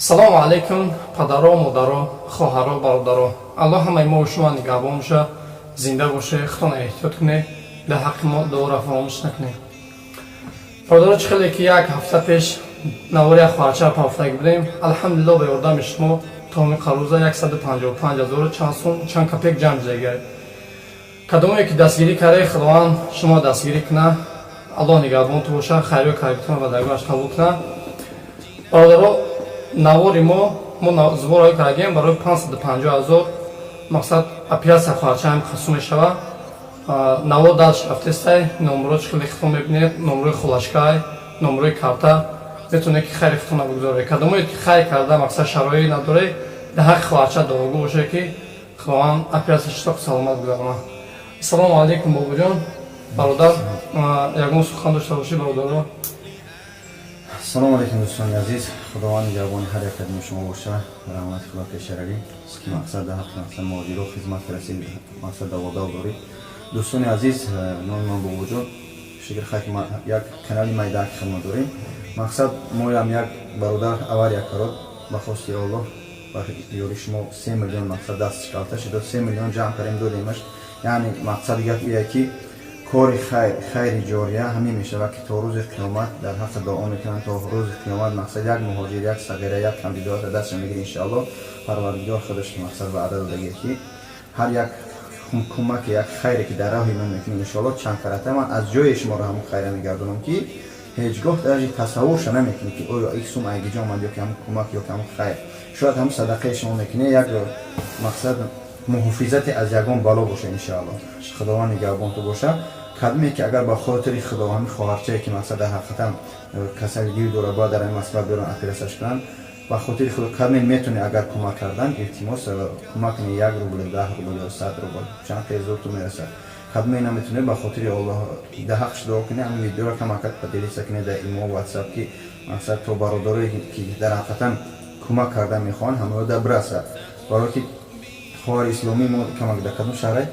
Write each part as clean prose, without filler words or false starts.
Салому алайкум, падаро, модаро, хоҳаро, бародаро. Аллоҳ ҳамаи мо шумо нигаҳбон боша, зинда боше, худтона эҳтиёт кунед, дар ҳаққи мо дуоро фаромӯш накунед. Бародаро, чӣ хеле ки як ҳафта пеш навори як хоҳарчаро пафтагӣ будем, алҳамдулилло, ба ёрдами шумо то ҳамин қаруза 155 ҳазору чанд сум, чанд копеек ҷамъ шудагиай. Кадомое ки дастгирӣ карде, Худованд шумо дастгирӣ куна, Аллоҳ нигаҳбонту боша, хайрию каргитон ва даргоҳаш қабул куна. Бародаро, навори мо сборҳое кардагем барои 550 ҳазор, мақсад оператсия хоҳарча ҳам қасум мешава. Навор дальше рафтестай, номеро чӣ хеле хитон мебинед, номерои холашкай, номерои карта, метавонед ки хайри хитона бигузоред. Кадомое ки хайр карда, мақсад шароит надоред, дар ҳаққи хоҳарча дуогӯ бошед, ки Худованд оператсияш соқ саломат гузаронад. Ассалому алайкум, бобоҷон, бародар, ягон сухан дошта бошӣ, бародаро? Салому алейкум, дӯстони азиз. Худованд нигаҳбони ҳар як кадоми шумо боша. Раҳмати Худо пешаравӣ, ки мақсад дар ҳаққи мақсад муҳоҷиро хизмат карасид, мақсад даводав доред. Дӯстони азиз, номи ман Бобоҷон. Шукр, хай, ки як канали майдаки хидмат дорем. Мақсад моям як бародар авария карод, ба хости Аллоҳ, ба ёри шумо 3 миллион мақсад даст калта шудод, 3 миллион ҷамъ кардем, додемаш. Яъне мақсади гап ие, ки кори хайр, хайри ҷория ҳамин мешавад, ки то рӯзи қиёмат дар ҳаққи дуо мекунанд. То рӯзи қиёмат мақсад як муҳоҷир, як сағира, як камбидоата дастша мегирӣ, иншоалло, Парвардигор худаш мақсад ваъда додагие, ки ҳар як кӯмаке, як хайре, ки дар роҳи ман мекунӣ, иншоалло, чанд карата ман аз ҷои шуморо ҳамон хайра мегардонам, ки ҳеҷгоҳ даже тасаввурша намекунӣ, ки оё ик сум айгиҷо омад ё ки ҳамон кӯмак, ё ки ҳамон хайр. Шояд ҳамон садақаи шумо мекунӣ як мақсад муҳофизате аз ягон бало боша, иншоалло. Худованд нигаҳбон ту боша. Кадме ки агар ба хотири Худо ҳамин хоҳарчае, ки мақсад дар ҳақиқатан касали дил дора, бояд дар ҳамин Москва берун оператсияш кунанд, ба хотири Худо, кадме метавонӣ агар кӯмак кардан, илтимос, кӯмак кунӣ: 1 рубл, 10 рубл ё 100 рубл, чанд хел зур ту мерасад. Кадме наметавонӣ, ба хотири Аллоҳ да ҳақш дуо кунӣ. Ҳамин видеоро камакак поделиться кунӣ дар имо, Ватсап, ки мақсад то бародарое, ки дар ҳақиқатан кӯмак кардан мехоҳанд, ҳамаё да бирасад. Барое ки хоҳари исломии мо камак дар кадом шаҳре?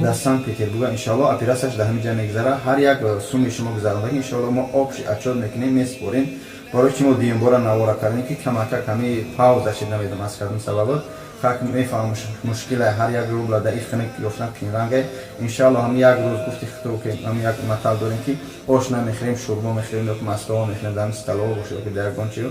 Дар Санкт Петербург. Иншоалло, оператсияш дар ҳамин ҷа мегузара. Ҳар як суми шумо гузарондаги, иншоалло, мо общий отчёт мекунем, месупорем. Барои чи мо дуюмбора навора кардем, ки камакак ҳами пауза шид, намедонам аз кадом сабабот. Хак мефаҳмам, мушкила, ҳар як рубла дар ихтине ёфтан қинранге. Иншоалло, ҳами як рӯз гуфти хито, ки ҳами як матал дорем, ки ош намехӯрем, шӯрбо мехӯрем ё ки мастова мехӯрем, дар ҳами столова бошад ё ки дар ягон чи.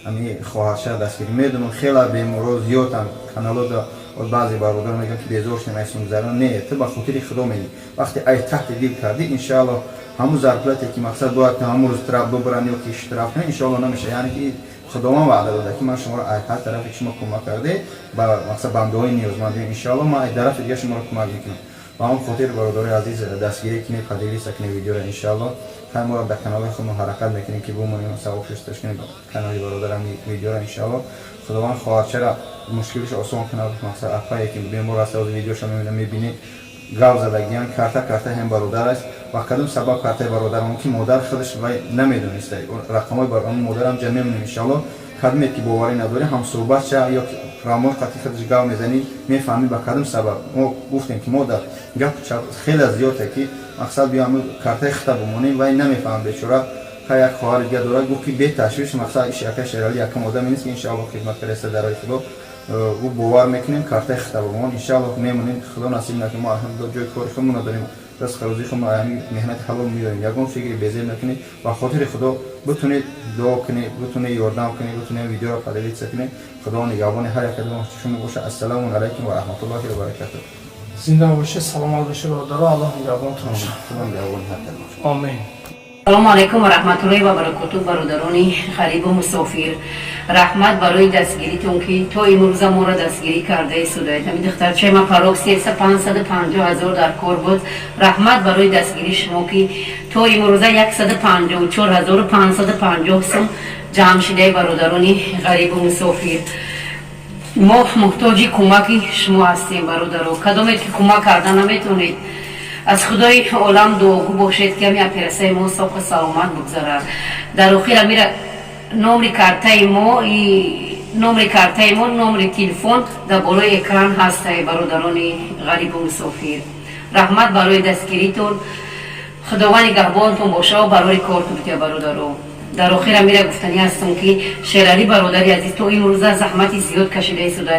Ҳами хоҳарша дастгирӣ, медонам, хела беморо зиёдам каналода. Баъзе бародар мегӯянд, ки безор шудем ай сумгузарон. Не, ту ба хотири Худо мегӣ. Вақте ай таҳти дил кардӣ, иншоалло, ҳамун зарплате, ки мақсад бояд ҳамун рӯз траф бибаранд ё ки штраф кунанд, иншоалло, намеша. Яъне ки Худованд ваъда дода, ки ман шуморо ай ҳар тарафе ки шумо кӯмак карде ба мақсад бандаҳои ниёзманд, иншоалло, ман ай тарафи дига шуморо кӯмак мекунам. Ба ҳамон хотир, бародарои азиз, дастгирӣ кунед, поделиться кунед видеоро, иншоалло. Хай, моро дар каналҳои худмон ҳаракат мекунем, ки бумонем, савоб шусташ кунем канали бародарам видеоро. Иншоалло, Худованд хоҳарчара мушкилиш осон кунад. Мақсад апае, ки бемор аст, видеоша мебинӣ, гав задагиян, карта ҳам бародар аст. Ва кадом сабаб картаи бародарам, ки модар худаш вай намедониста рақамҳои барои модарам ҷа мемонем, иншоалло. Кадоме ки боварӣ надорӣ, ҳамсӯҳбат ша ё рамои қатъи худаш гав мезанӣ, мефаҳмӣ ба кадом сабаб. Мо гуфтем, ки модар гап хеле зиёде, ки мақсад биё ҳамн картаи хита бимонем, вай намефаҳм бечора. Хай, як хоҳари дига дорад, гуфт, ки беташвиш, мақсад иш яка Шерали якам одаме нест, ки иншоалло хидмат кардаста дар роҳи Худо. Ӯ бовар мекунем, картаи хита бимон, иншоалло, мемонем. Худо насиб накунад, мо алҳамдулилла ҷои кори худмона дорем, ризқи рӯзии худмо ҳамин меҳнати ҳалол меёрем. Ягон фикри безеб накунед, ба хотири Худо битунед дуо кунед, битунед ёрдам кунед, битунед видеоро поделиться кунед. Худо нигаҳбони ҳар як шумо бошад. Ассалому алайкум ва раҳматуллоҳи ва баракатуҳ. Зинда бошед, саломат бошед, бародаро, Аллоҳ нигаҳбонтон бошад. Худо нигаҳбони ҳар кас бошад. Омин. Салому алайкум ва раҳматуллоҳи ва баракоту, бародарони ғарибу мусофир. Раҳмат барои дастгиритон, ки то имрӯза моро дастгирӣ кардаи судаед. Ҳамин духтарчаи ман порок сердца 550 000 дар кор буд. Раҳмат барои дастгирии шумо, ки то имрӯза 154 550 сум ҷамъ шидаи. Бародарони ғарибу мусофир, мо муҳтоҷи кӯмаки шумо ҳастем. Бародаро, кадоме ки кӯмак карда наметавонед, аз Худои олам дуогӯ бошед, ки ҳами операсияи мо соқу саломат бигзарад. Дар охир амира номри картаи мо, номри картаи мо, номри телефон дар болои экран ҳастай. Бародарони ғарибу мусофир, раҳмат барои дастгиритон. Худованд нигаҳбонтон бошаву барои кортон битя, бародаро. Дар охир амира гуфтанӣ ҳастам, ки Шералӣ, бародари азиз, то имрӯза заҳмати зиёд кашида истода.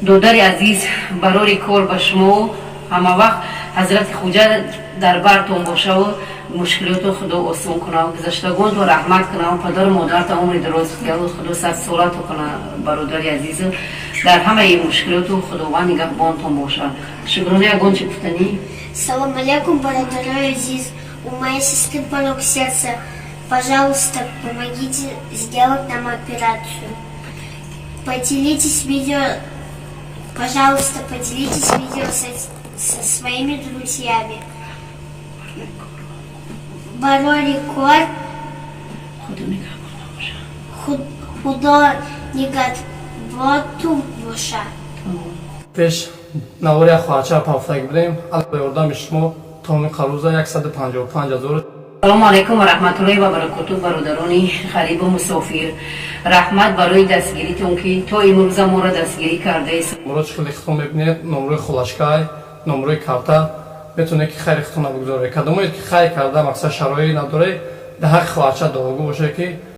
Додари азиз, барори кор ба шумо, ҳама вақт ҳазрати Хуҷа дар бартон бошаву мушкилоту Худо осон кунав, гузаштагонто раҳмат кунав, падару модарта умри дароз диҳаву Худо садсолату куна. Бародари азизу, дар ҳамаи мушкилоту Худованд нигаҳбонтон бошад. Шукрона, ягон чи гуфтанӣ? Салом алейкум, бародарои азиз. У моей сестры порок сердца. Пожалуйста, помогите сделать нам операцию. Поделитесь видео, пожалуйста, поделитесь видео со своими друзьями. Барори кор. Худо нигаҳбонтон бошад. Худо нигаҳботу боша. Пеш навори хоҳарча пафтагӣ будем, ба ёрдами шумо то қаруза 155 ҳазор. Салому алайкум ва раҳматуллоҳи ва баракоту, бародарони ғарибу мусофир. Раҳмат барои дастгиритон, ки то имрӯза моро дастгирӣ кардаест. Моро чӣ хеле хитон мебинед, номрои холашкай, номрои карта, метавонед, ки хайри хитона бигузоред. Кадомое ки хайр карда, мақсад, шароит надоред, дар ҳаққи хоҳарча дуогӯ бошед, ки